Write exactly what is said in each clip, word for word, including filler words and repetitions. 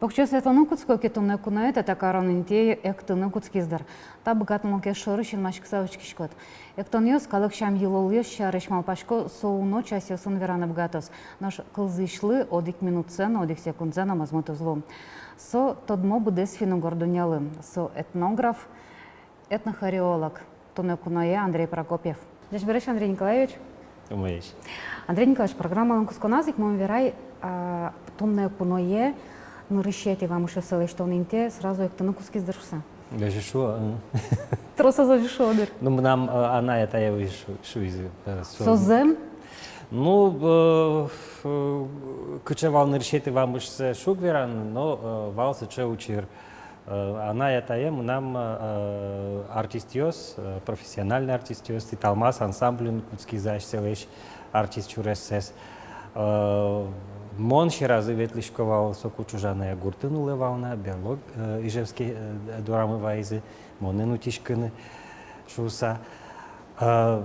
Покчиос ветлыны кутско ке, туннэ куное татчы карон интые эктыны кутскиз дыр. Та быгатонлыкез шоры синмаськыса учкиськод. Эктонъёс калык сям-йылолъёс сярысь малпасько, со уно часъёсын вераны быгатоз. Нош кылзӥсьлы одӥг минутсэ но, одӥг секундсэ но мозмыт уз лу. Со тодмо быдэс финн-угор дуннелы. Со этнограф, этнохореолог, туннэ куное Андрей Прокопьев. Ӟечбуресь, Андрей Николаевич. Умоесь. Андрей Николаевич, программалэн кутсконаз ик мон верай, а, туннэ куное нырысетӥ вамышъёссэ лэсьтон интые сразу эктыны кутскиз дыр шуса. Озьы шуо, ы. Трос озьы шуо дыр. Ну, мынам, э, анай-атае озьы шу-, шуизы, э, со-, созэм? Ну, э, э, кыӵе вал нырысетӥ вамышсэ, шуг вераны, но, э, вал сыӵе учыр. Э, анай-атае мынам, э, артистъёс, э, профессиональной артистъёс, «Италмас» ансамбльын кутскизы асьсэлэсь артист сюрессэс. Э, мон сьӧразы ветлӥсько вал, соку ӵужанэ гуртын улэ вал на, берло, э, Ижевске, э, дорамы вайизы, монэн утиськыны шуса. Э,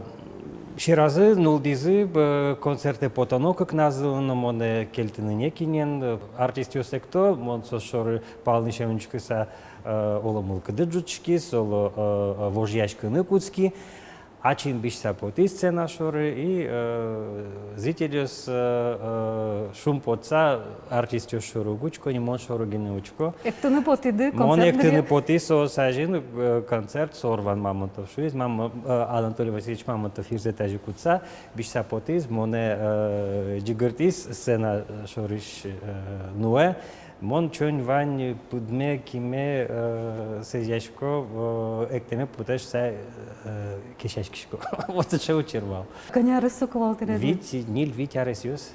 сьӧразы нуллӥзы, э, концертэ потоно кыкназы но, монэ кельтыны некинэн, э, артистъёс экто, мон соос шоры палэнысен учкыса, э, оло мылкыды ӝутскиз, оло, э, э, вожъяськыны кутски. Ачим бызьыса потӥ сцена шоры, и, э, зрительёс, э, э, шумпотыса, артистъёс шоры уг учко ни, мон шоры гинэ учко. Эктыны потӥды, мон концерт эктыны бере? Потӥ соос азьын, э, концерт, Сорван Мамонтов шуиз, Мам-, э, Анатолий Васильевич Мамонтов йырзэ тазьы кутыса, бызьыса потӥз, монэ, э, ӟыгыртӥз сцена, э, шорысь, э, нуэ. Мон чонь-ваньмы пыдме, киме, э, сэзъясько, э, эктэме потэ шуса, э, кесяськисько. Вот сыӵе учыр вал. Кӧня арес соку вал тӥледлы? Вить, ньыль-вить аресъёс.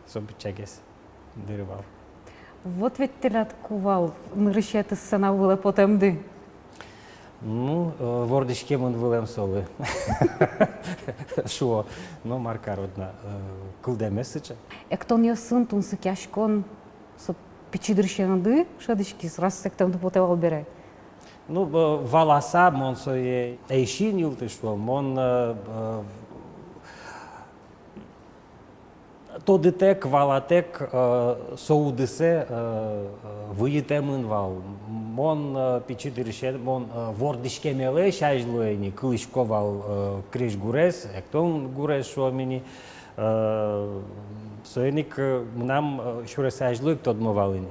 Со быдӟагес дыры вал. Вот ведь тӥляд ку вал нырысетӥ сцена вылэ потэмды. Ну, э, вордӥськемын вылэм солы. Шуо. Но мар карод на, э, кылдэмез сыӵе. Эктонъёсын тунсыкъяськон со пичи дырысеныды шӧдӥськиз, раз эктэмды потэ вал бере? Ну, э, валаса, мон сое ӧй син йылты, шуом, мон, э, э, тодытэк, валатэк, э, со удысэ, э, э, выйытэмын вал. Мон, э, пичи дырысен, мон, э, вордӥськемелэсь азьло ини кылӥсько вал, э, крезьгурез, эктон гурез, шуом ини. Э, соин ик, э, мынам, э, сюресэ азьло ик тодмо вал ини.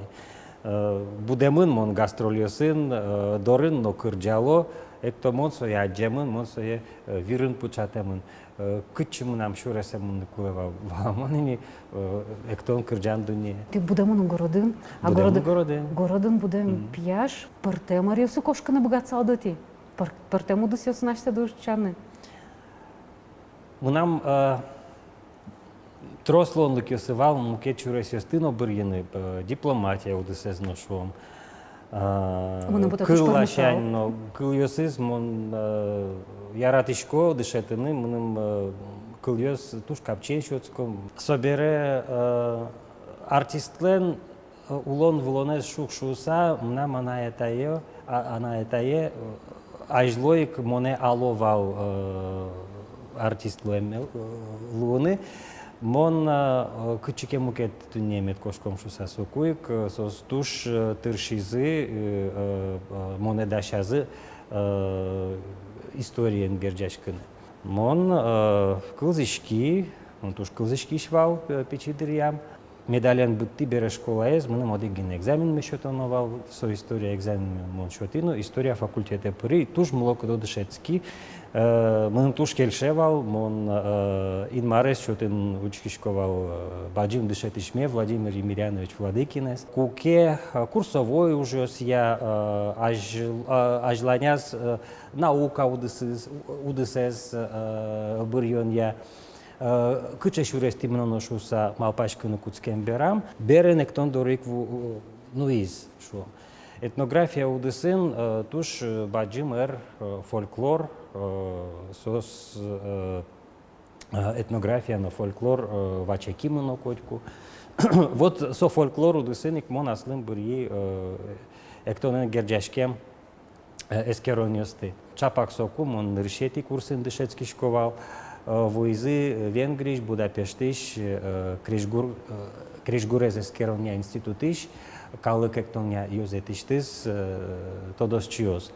Э, будэмын мон гастрольёсын, э, дорын но кырӟало, эктон, мон сое адӟемын, мон сое, э, вирын пыӵатэмын. Э, кытчы мынам сюресэ мыныны кулэ вал, валамон ини, э, эктон, кырӟан дуннее. Тӥ будэмын городын, а будэмын городын, городын. Городын будэм пияш, пӧртэм ӧръёсы кошкыны быгатысалды тӥ? Пӧр-, пӧртэм удысъёсын асьтэды ортчаны? Мынам, э, трос луонлыкъёсы вал мукет сюресъёсты но бырйыны, э, дипломатия удысэз но, шуом. Э, мыным потэ, кыл ласянь но, кылъёсыз мон, э, яратӥсько дышетыны, мыным, э, кылъёс туж капчиен сётско. Собере, э, артистлэн, э, улон-вылонэз шуг шуыса, мынам анай-атае, а, анай-атае, э, азьло ик монэ ало вал, э, артист луэме, э, луыны. Мон, э, кытчы ке мукет дуннее мед кошком шуыса, соку ик, э, соос туж, э, тыршизы, э, э, э, монэ дасязы, э, историен герӟаськыны. Мон, э, кылзӥськи, мон туж кылзӥськись вал, э, пичи дыръям. Медален быдтӥ бере школаез, мыным одӥг гинэ экзаменме сётоно вал, со история экзаменме мон сётӥ но, история факультетэ пыри, туж мылокыдо дышетски. Э, мыным туж кельше вал, мон, э, Инмарез сётыны учкисько вал, э, бадӟым дышетӥсьме Владимир Емельянович Владыкинэз. Куке, э, курсовой ужъёсъя, э, азь-, э, азьланяз, э, наука удысыз-, удысэз, э, быръёнъя, э, кыӵе сюрестӥ мыноно шуыса малпаськыны кутскем берам, берен эктон доры ик ву-, нуиз, шуом. Этнография удысын, э, туж, э, бадӟым ӧр, э, фольклор, э, соос, э, э, этнография но фольклор, э, ваче ик мыно котьку. Вот со фольклор удысын ик мон аслым быръи, э, эктонэн герӟаськем, э, эскеронъёсты. Чапак соку мон нырысетӥ курсын дышетскисько вал, э, вуизы Венгриысь, Будапештысь, э, крезьгур-, э, крезьгурез эскеронъя институтысь калык эктонъя ёзэтысьтыз, э, тодосчиос.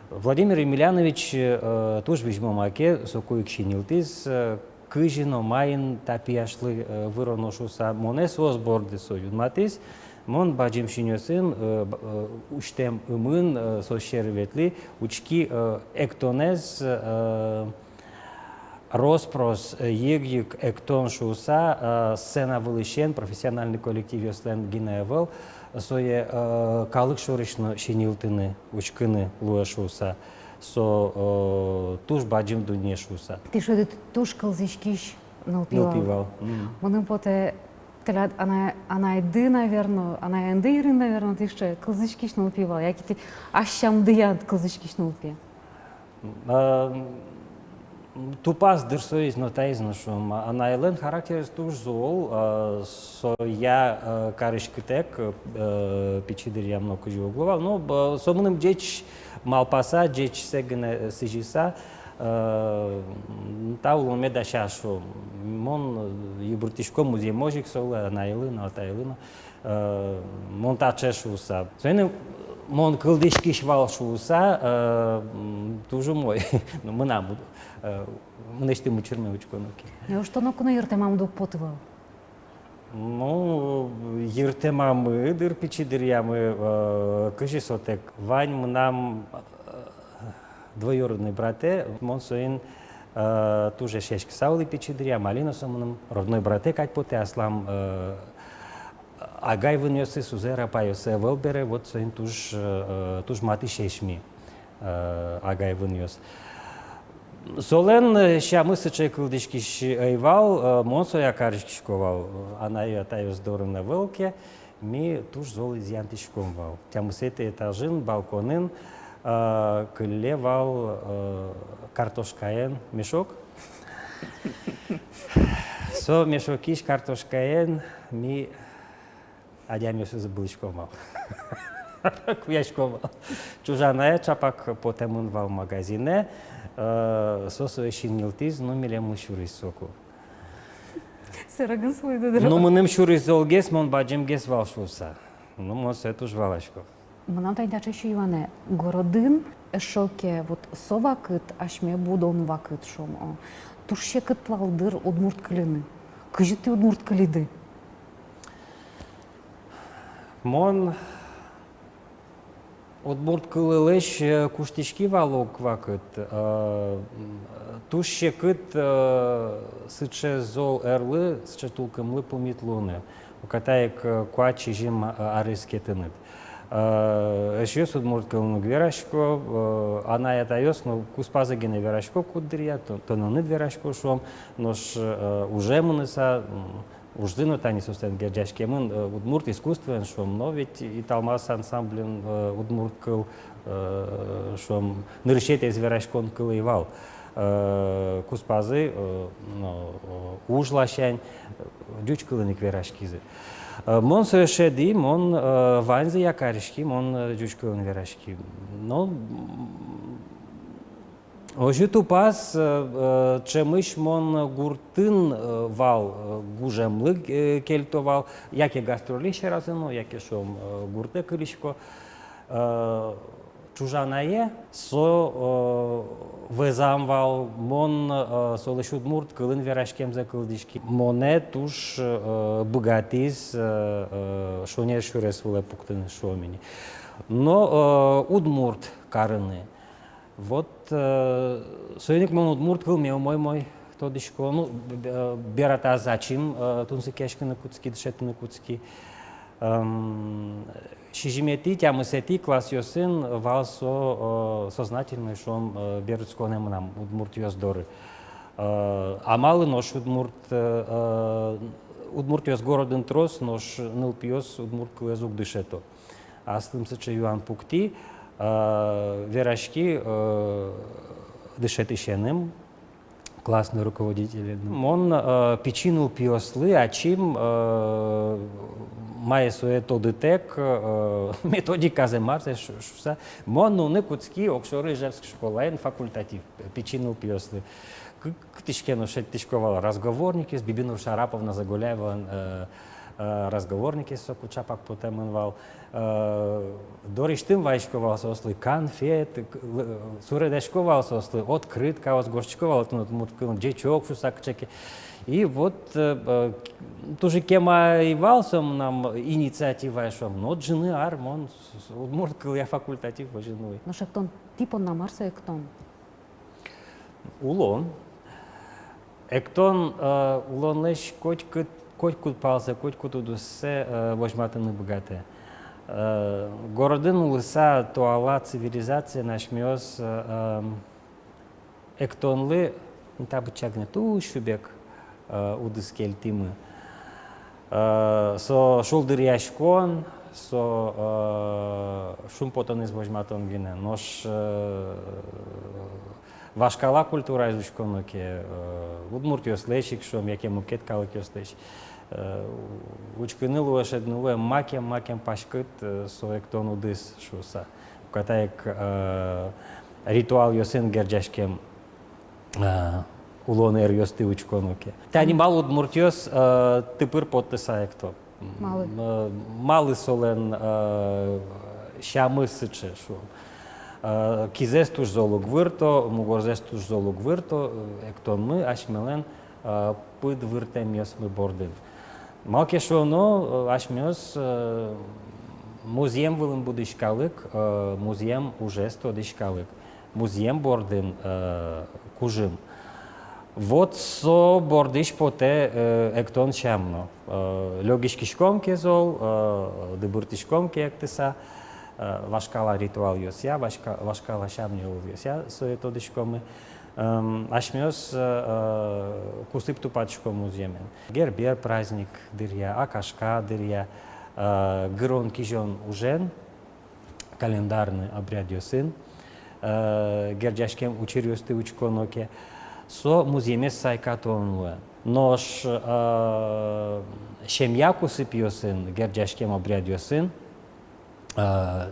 Владимир Емельянович, э, туж визьмо маке соку ик синйылтӥз, э, кызьы но маин та пияшлы, э, выроно шуыса, монэ соос борды со юнматӥз. Мон бадӟым синъёсын, э, б-, э, усьтэм ымын, э, соос сьӧры ветлӥ, учки, э, эктонэз, э, рос-прос, э, йыг-йыг эктон шуыса, э, сцена вылысен профессиональный коллективъёслэн гинэ ӧвӧл, сое, э, калык шорысь но синйылтыны, учкыны луэ шуыса. Со, э, туж бадӟым дунне шуыса. Тӥ шуиды, туж кылзӥськись нылпи вал. Нылпи вал. Мгм. Мыным потэ, тӥляд анай-, анайды, наверно, анаенды йырын, наверно, тӥ сыӵе кылзӥськись нылпи вал, яке тӥ ас сямдыя кылзӥськись нылпи? А, м, тупаз, дыр, соиз но, таиз но, шуом, а, анайлэн характерез туж зол, а, соя, э, кариськытэк, э, пичи дыръям но кызьы уг луы вал. Ну, б-, со мыным ӟеч малпаса, ӟечсэ гинэ, э, сӥзьыса, э, м, та улонме дася, шуом. Мон, э, йыбырттӥсько музъемозь ик солы, анайлы но, атайлы но. Э, мон таӵе шуыса. Соин ик мон кылзӥськись вал шуыса, э, м, туж умой. Ну, мынам, э, мынэсьтым учырме, учконо ке. Неужто ноку но йыртэмамды уг поты вал? Ну, йыртэмамы, дыр, пичи дыръямы, э, кызьы сотэк. Вань мынам, э, двоюродный братэ, мон соин, э, туж эшъяськыса улӥ пичи дыръям, али но со мыным родной братэ кадь потэ, аслам, э, агай-вынъёсы, сузэр-апайёсы ӧвӧл бере, вот соин туж, э, туж матысесь ми, э, агай-вынъёс. Солэн, э, сямыз сыӵе кылзӥськись ӧй вал, э, мон соя кариськисько вал, э, анай-атайёс дорын ӧвӧл ке, ми туж зол изъянтӥськом вал. Тямысэтӥ этажын, балконын, э, кылле вал, э, картошкаен мешок. Со мешокысь картошкаен ми адямиосыз ыбылӥськом вал. Куяськом вал. Чужанае чапак потэмын вал магазинэ, э, со сое синйылтӥз, ну, милемлы сюриз соку. Сэрегын сулыды, дыр. Ну, мыным сюриз золгес, мон бадӟымгес вал шуыса. Ну, мон сое туж валасько. Мынам тани таӵе ещё юанэ. Городын эшшо ке, вот со вакыт, асьме будон вакыт, шуом, о, туж секыт вал, дыр, удмурт кыльыны. Кызьы тӥ удмурт кылиды? Мон удмурт кылылэсь, э, куштӥськи вал ог вакыт. Э, м, туж секыт, э, сыӵе зол ӧрлы, сыӵе тулкымлы пумит луыны. Уката ик, э, куать-сизьым, э, арескетыныд. Э, эшъёс удмурт кылын уг верасько, э, анай-атайёс, ну, куспазы гинэ верасько куддыръя, то-, тонэныд верасько, шуом, нош, э, уже мыныса, м, ужзы но тани соослэн герӟаськемын, э, удмурт искусствоен, шуом, но ведь «Италмас» ансамблен, э, удмурт кыл, э, шуом, нырысетӥез вераськон кыл ӧй вал. Э, куспазы, э, но, э, уж ласянь, э, ӟуч кылын ик вераськизы. Э, мон сое шӧдӥ, мон, э, ваньзыя кариськи, мон, э, ӟуч кылын вераськи. Но, м, озьы тупаз, э, э, ӵемысь мон гуртын, э, вал, э, гужемлы, э, кельто вал, яке гастролиз сьӧразы но, яке, шуом, э, гуртэ кылисько. Э, чужанае со, э, вӧзам вал, мон, э, солэсь удмурт кылын вераськемзэ кылзӥськи. Монэ туж, э, быгатӥз, э, э, шонер сюрес вылэ пуктыны, шуом ини. Но, э, удмурт карыны. Вот, э, соин ик мон удмурт кылме умой-умой тодӥсько. Ну, б-, б-, бератаз ачим, э, тунсыкъяськыны кутски, дышетыны кутски. Эм, сизьыметӥ, тямысэтӥ классъёсын вал со, э, сознательной, шуом, э, берытсконэ мынам удмуртъёс доры. Э, амалы нош удмурт, э, э, удмуртъёс городын трос, нош нылпиос удмурт кылэз уг дышето. Аслым сыӵе юан пуктӥ, э, вераськи, э, дышетӥсеным, Классный руководитель. Мон, э, пичи нылпиослы ачим, э, мае сое тодытэк, э, методиказэ мар сое шу-, шуса. Мон нуны кутски огшоры Ижевск школаын факультатив, э, пичи нылпиослы. Кы-, кытысь ке но шедьтӥсько вал разговорникъёс, Бибинур Шараповна Загуляевалэн, э, э, разговорникез соку чапак потэмын вал. Э, дорысьтым вайисько вал соослы конфет, к-, л-, суредасько вал соослы открыткаос, гожтӥсько вал отын удмурт кылын ӟечок шуса кыӵе ке. И вот, э, э, туж ик кема ӧй вал со мынам инициативае, шуом, но ӝыны ар мон с-, с-, удмурт кылъя факультатив возьыны луи. Нош эктон, тӥ понна мар со эктон? Улон. Эктон, э, улонлэсь котькуд, котькуд палсэ, котькуд удыссэ, э, возьматыны быгатэ. Э, городын улыса, туала цивилизациын асьмеос, э, эм, эктонлы, ну, табыча гинэ, туж сюбег, э, удыс кельтӥмы. Э, со шулдыръяськон, со, э, шумпотонэз возьматон гинэ. Нош, э, вашкала культураез учконо ке, э, удмуртъёслэсь ик, шуом, яке мукет калыкъёслэсь, э, учкыны луэ, шӧдыны луэ, макем, макем паськыт, э, со эктон удыс шуса. Уката ик, э, ритуалъёсын герӟаськем, э, улон эръёсты учконо ке. Тани малы удмуртъёс, э, тыпыр поттыса экто? Малы? М, э, малы солэн, э, сямыз сыӵе, шуом. Э, кизэс туж зол уг вырто, мугорзэс туж зол уг вырто, э, эктонмы асьмелэн, э, пыд выртэмъёсмы бордын. Малы ке шуоно, э, асьмеос, э, музъем вылын будӥсь калык, э, музъем ужез тодӥсь калык, музъем бордын, э, кужым. Вот со бордысь потэ, э, эктон сям но. Э, лёгиськиськом ке зол, э, дыбыртӥськом ке эктыса, э, вашкала ритуалъёсъя, вашка-, вашкала сям-йылолъёсъя сое тодӥськомы. Эм, асьмеос, э, э, кусып тупатӥськом музъемен. Гербер праздник дыръя, Акашка дыръя, э, гырон-кизён ужен, календарный обрядъёсын, э, герӟаськем учыръёсты учконо ке, со музъемез сайкатон луэ. Нош, э, семья кусыпъёсын герӟаськем обрядъёсын, э,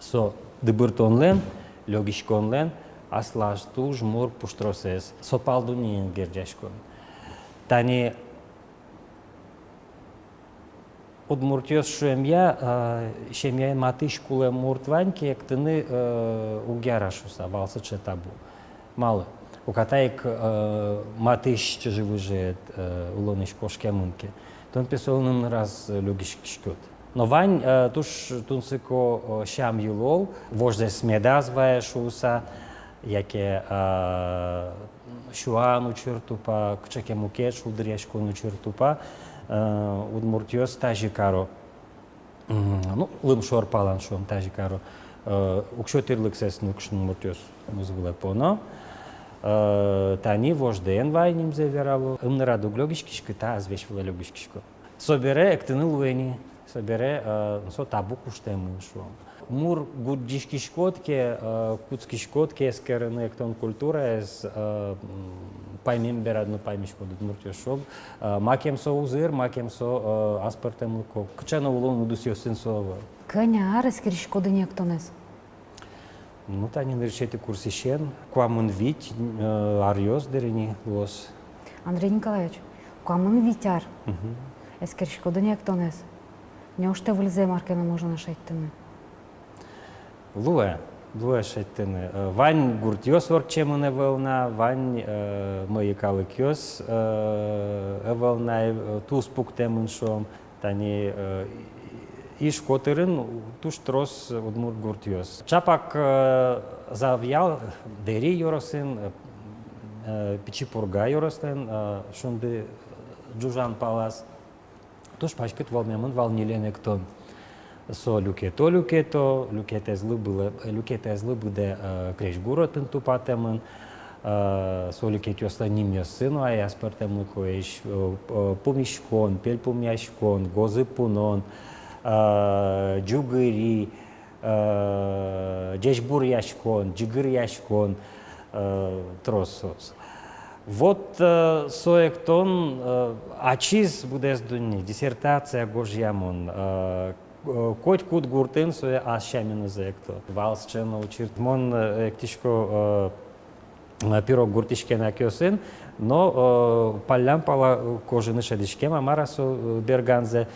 со дыбыртонлэн, лёгиськонлэн аслаз туж мур пуштросэз, со пал дуннеен герӟаськон. Тани удмуртъёс шуэмъя, э, семьяын матысь кулэм мурт вань ке, эктыны, э, уг яра шуса, вал сыӵе табу. Малы? Уката ик, э, матысь чыжы-выжыед, э, улонысь кошкемын ке, тон пе солэн ымныраз лёгиськиськод. Но вань, э, туж тунсыко, э, сям-йылол, вождэс медаз вае шуса, яке, э, сюан учыр тупа, кыӵе ке мукет шулдыръяськон учыр тупа, э, удмуртъёс тазьы каро. М, ну, лымшор палан, шуом, тазьы каро. Э, уксё тӥрлыксэс нылкышномуртъёс муз вылэ поно. Э, тани вождэн вай нимзэ верало. Ымнырад уг лёгиськиськы, та азвесь вылэ лёгиськисько. Собере эктыны луэ ни, собере, э, со табу куштэмын, шуом. Мур гудӟиськиськод ке, э, кутскиськод ке эскерыны эктон культураез, э, м, паймем берад но паймиськод, удмуртъёс, шуом, э, макем со узыр, макем со, э, аспӧртэмлыко, кыӵе но улон удысъёсын со ӧвӧл. Кӧня ар эскериськоды ни эктонэз? Ну, тани нырысетӥ курсысен, куамын вить, э, аръёс дыр ини луоз. Андрей Николаевич, куамын вить ар. Мгм. Эскериськоды ни эктонэз. Неужто выльзэ мар ке но можно на шедьтыны? Луэ, луэ шедьтыны. Э, вань гуртъёс ортчемын ӧвӧл на, вань, э, мӧйы калыкъёс, э, ӧвӧл на, э, тус пуктэмын, шуом. Тани, э, Иж котырын туж трос удмурт гуртъёс. Чапак, э, Завьял, Дэри ёросын, э, э, Пичи Пурга ёрослэн, э, шунды ӝужан палаз туж паськыт вӧлмемын вал ньылен эктон. Со люкето, люкето, люкетэзлы быдэ, люкетэзлы быдэ, э, крезьгур отын тупатэмын. Э, со люкетъёслэн нимъёссы но ай аспӧртэмлыкоесь, э, э, пумиськон, пельпумъяськон, гозы пунон, э, ӟугыри, э, ӟечбуръяськон, ӟыгыръяськон, э, трос соос. Вот, э, со эктон, э, ачиз быдэс дунне, диссертация гожъямон, э, э, котькуд гуртын сое ас сяменызы экто. Вал сыӵе но учыр. Мон, э, эктӥсько, э, э, Пирог гуртысь кенакъёсын, но, э, паллян пала, э, кожыны шӧдӥськем, а мар-а со, э, берганзэ.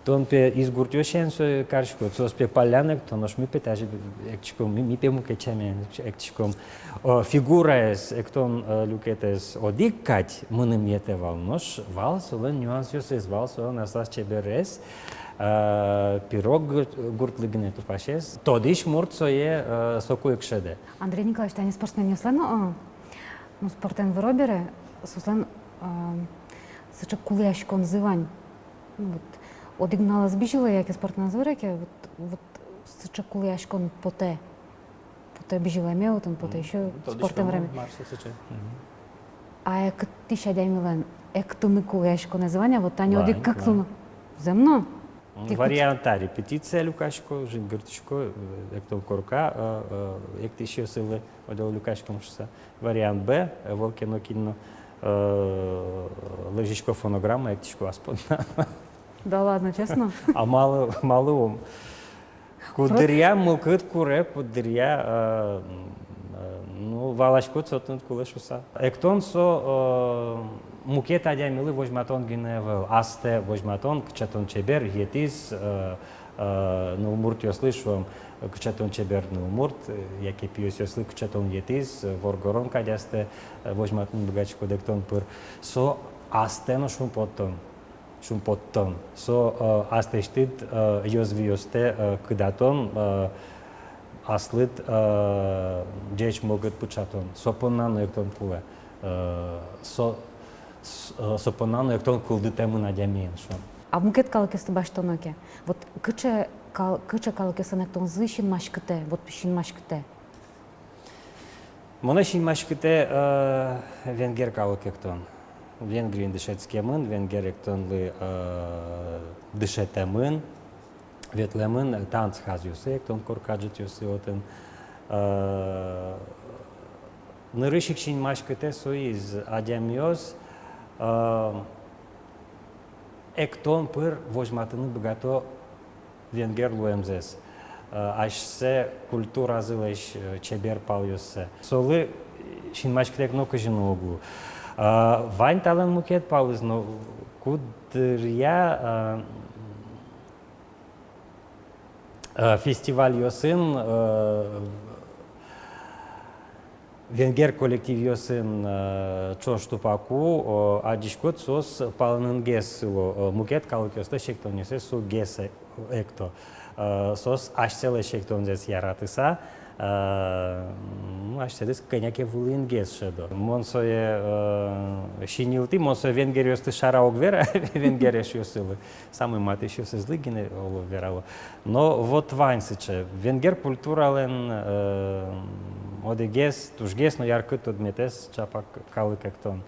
Тон пе из гуртъёсен сое кариськод, соос пе паллян экто, нош ми пе тазьы эктӥськом, ми, ми пе мукет сямен эктӥськом. Э, фигураез, эктон, э, люкетэз одӥг кадь мыным йӧтэ вал, нош вал солэн нюансъёсыз, вал солэн аслаз чеберез, э, Пирог гуртлы гинэ тупасез. Тодӥсь мурт сое, э, соку ик шӧдэ. Андрей Николаевич, тани спортсменъёслэн, э, ну, спортэн выро бере, соослэн, э, сыӵе кулэяськонзы вань. Ну, вот, одӥг нуналэз бызьылэ яке спортэныз выре ке, вот, вот сыӵе кулэяськон потэ. Потэ бызьылэме отын, потэ ещё спортэн выреме. Мар со сыӵе? Мгм. А эктӥсь адямилэн эктыны кулэяськонэз вань-а, вот тани одӥг-кык туннэ? Зэм но. Вариант-а: репетиция люкасько, жингыртӥсько, э, эктон корка, э, э, эктӥсьёсылы, отдел люкаськом шуыса. Вариант Б, э, ӧвӧл ке но кин но, э, лэзисько фонограмма, эктӥсько ас понна. Да ладно, честно? А малы, малы ум? Куддыръя мылкыд куре, куддыръя, э, м, э, ну, валаськод, со тыныд кулэ шуыса. Эктон со, э, мукет адямилы возьматон гинэ ӧвӧл, астэ возьматон, кыӵе тон чебер, йӧтӥз, э, э, нылмуртъёслы, шуом, кыӵе тон чебер нылмурт, э, яке пиосъёслы, кыӵе тон йӧтӥз, э, воргорон кадь астэ, э, возьматыны быгатӥськод эктон пыр. Со астэ но шумпоттон, шумпоттон. Со, э, аслэсьтыд, э, ёзвиосты, э, кыдатон, э, аслыд, э, ӟеч мылкыд пыӵатон. Со понна но эктон кулэ, э, со, с-, э, со понна но эктон кылдытэмын адямиен, шуом. А мукет калыкъёсты басьтоно ке, вот кыӵе кал-, кыӵе калыкъёслэн эктонзы синмаськытэ, вот синмаськытэ? Монэ синмаськытэ, э, венгер калык эктон. Венгриын дышетскемын, венгер эктонлы, э, дышетэмын, ветлэмын, э, танцхазъёсы, эктон корка ӝытъёсы отын. Э, нырысь ик синмаськытэ соиз: адямиос, э, эктон пыр возьматыны быгато венгер луэмзэс, э, асьсэ культуразылэсь, э, чебер палъёссэ. Солы синмаськытэк но кызьы но уг лу. Э, вань талэн мукет палыз но, куддыръя, э, э, фестивальёсын, э, венгер коллективъёсын, э, ӵош тупаку, э, адӟиськод, соос палэнынгес сыло, э, мукет калыкъёслэсь эктонъёссэс со гес, э, экто. Э, соос асьсэлэсь эктонзэс яратыса, э, ну, асьсэдыз кӧня ке вылынгес шӧдо. Мон сое, э, синйылтӥ, мон сое венгеръёслы шара уг вера, венгер эшъёсылы. Самой матысьёсызлы гинэ, оло, верало. Но вот вань сыӵе венгер культуралэн, э, одӥгез тужгес но яркыт тодметэз — ӵапак калык эктон.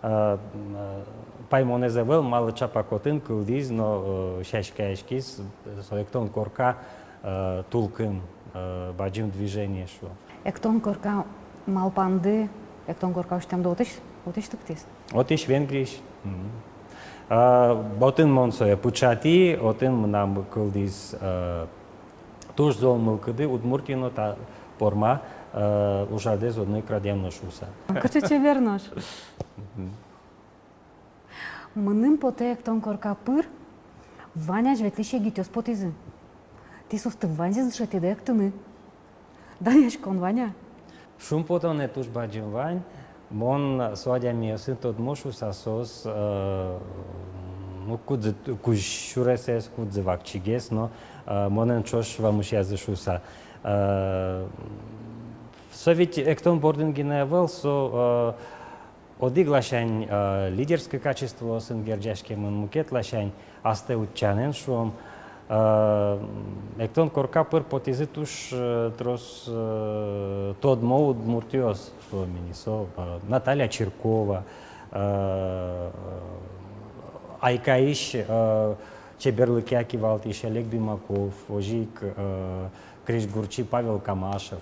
Э, м, э, паймонэз ӧвӧл, малы ӵапак отын кылдӥз но, э, сяськаяськиз, э, со эктон корка, э, тулкым, э, бадӟым движение, шуо. Эктон корка малпанды, эктон корка усьтэмды отысь, отысь лыктӥз? Отысь, Венгриысь. Мгм. А, отын мон сое пыӵатӥ, отын мынам кылдӥз, э, туж зол мылкыды, Удмуртиын но та порма, э, ужрадэз одно ик радъям но шуыса. Кыӵе чебер нош. Мгм. Мыным потэ, эктон корка пыр вань азьветлӥсь егитъёс потӥзы. Тӥ соосты ваньзэс дышетӥды эктыны. Данъяськон вань-а? Шумпотонэ туж бадӟым вань. Мон со адямиосын тодмо шуыса, соос, э, ну, кудзы т-, кузь сюресэз, кудзы вакчигес, но, э, монэн ӵош вамышъязы шуыса. Э, со ведь эктон бордын гинэ ӧвӧл, со, э, одӥг ласянь, э, лидерской качествоосын герӟаськемын, мукет ласянь астэ утчанэн, шуом. Э, эктон корка пыр потӥзы туж, э, трос, э, тодмо удмуртъёс, шуом ини, со, э, Наталья Чиркова, э, «Айкайысь», э, чеберлыкъя кивалтӥсь Олег Бимаков, озьы ик, э, крезьгурчи Павел Камашев.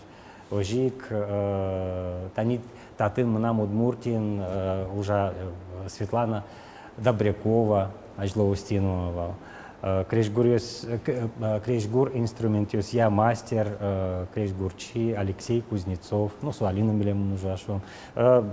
Озьы ик, э, тани татын мынам Удмуртиын, э, ужа, э, Светлана Добрякова, азьло Устинова вал. Э, крезьгуръёс, э, к-, э, крезьгур инструментъёсъя мастер, э, крезьгурчи Алексей Кузнецов. Ну, со али но милемын ужа, шуом. Э,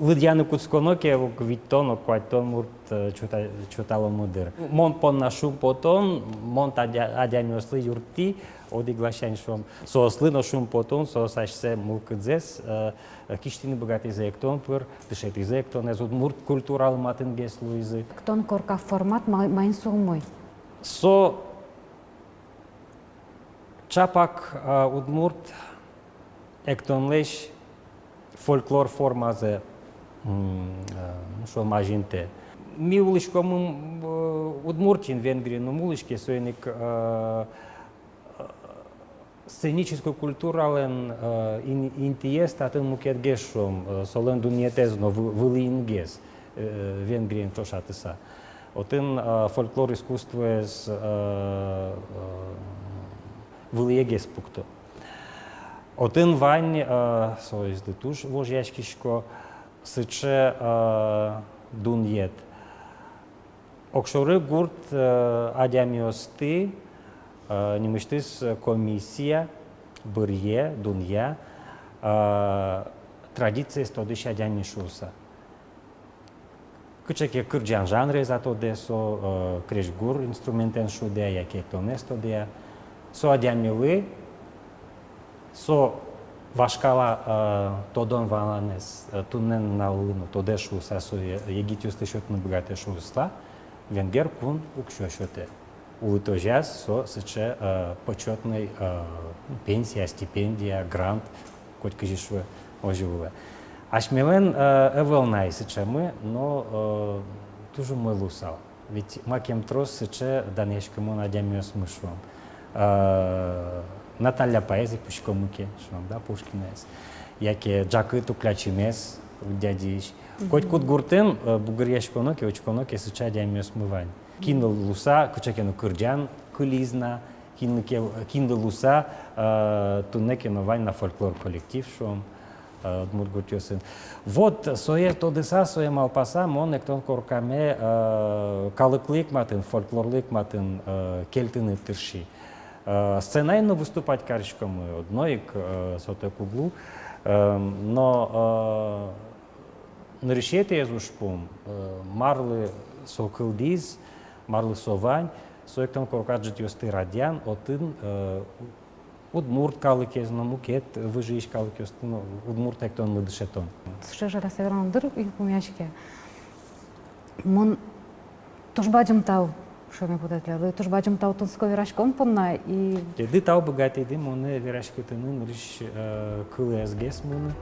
лыдъяны кутсконо ке, ог витьтон, ог куатьтон мурт, э, чота-, чоталомы дыр. Мон понна шумпотон, мон та адя-, адямиослы юрттӥ, одӥг ласянь, шуом. Соослы но шумпотон, соос асьсэ мылкыдзэс, э, кисьтыны быгатӥзы эктон пыр, дышетӥзы эктонэз, удмурт культуралы матынгес луизы. Эктон корка формат ма-, маин сюлмы? Со чапак, а, удмурт эктонлэсь фольклор формазэ, м, а, ну, шуом, азинтэ. Ми улӥськом, м, э, Удмуртиын, Венгриын ум улӥське, соин ик, э, сценической культуралэн, э, ин-, интыез татын мукетгес, шуом, э, солэн дунъетэз но вы-, вылӥынгес, э, Венгриен ӵошатыса. Отын, э, фольклор искусствоез, э, э, вылӥегес пукто. Отын вань, э, соезлы туж вожъяськисько, сыӵе, э, дунъет. Огшоры гурт, э, адямиосты, э, нимысьтыз комиссия быръе, дунъя, э, традициез тодӥсь адями шуыса. Кыӵе ке кырӟан жанрез-а тодэ со, э, крезьгур инструментэн шудэ-а, яке эктонэз тодэ-а. Со адямилы со вашкала, э, тодон-валанэз, э, туннэ нуналлы но тодэ шуыса, со е-, егитъёсты сётыны быгатэ шуыса, Венгер кун уксё сётэ. Улытозяз со сыӵе, э, почётной, э, пенсия, стипендия, грант, котькызьы шуэ, озьы вылэ. Асьмелэн, э, ӧвӧл на сыӵемы, но, э, туж умой луысал. Ведь макем трос сыӵе данъяськымон адямиосмы, шуом. Э, Наталья поэзия пуськомы ке, шуом, да, Пушкинаез. Яке Ӝакыт Уклячимес, Удядиысь. Мгм. Котькуд гуртын, э, бугыръяськоно ке, учконо ке, сыӵе адямиосмы вань. Кинлы луыса кыӵе ке но кырӟан кылиз на, кинлы ке, кинлы луыса, э, туннэ ке но вань на фольклор коллектив, шуом, э, удмурт гуртъёсын. Вот, сое тодыса, сое малпаса, мон эктон коркаме, э, калыклы ик матын, фольклорлы ик матын, э, кельтыны тырши. Э, сценаын но выступать кариськомы, одно ик, э, сотэк уг лу, э, но, э, нырысетӥез ужпум, э, марлы со кылдӥз, марлы со вань, со эктон корка ӝытъёсты радъян, отын, э, удмурт калыкез но, мукет выжыысь калыкъёсты но удмурт эктонлы дышетон. Сыӵе жаляса верано дыр, йылпумъяське. Мон туж бадӟым тау шуэме потэ тӥледлы, туж бадӟым тау тунсыко вераськон понна и... Тӥледлы тау, быгатӥды монэ вераськытыны, нырысь, э, кылэзгес мыны.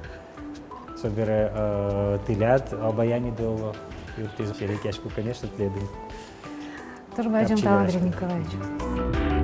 Собере, э, тӥляд обаяниеды, оло, юрттӥз, серекъясько, конечно, тӥледын. Туж бадӟым тау, Андрей Николаевич.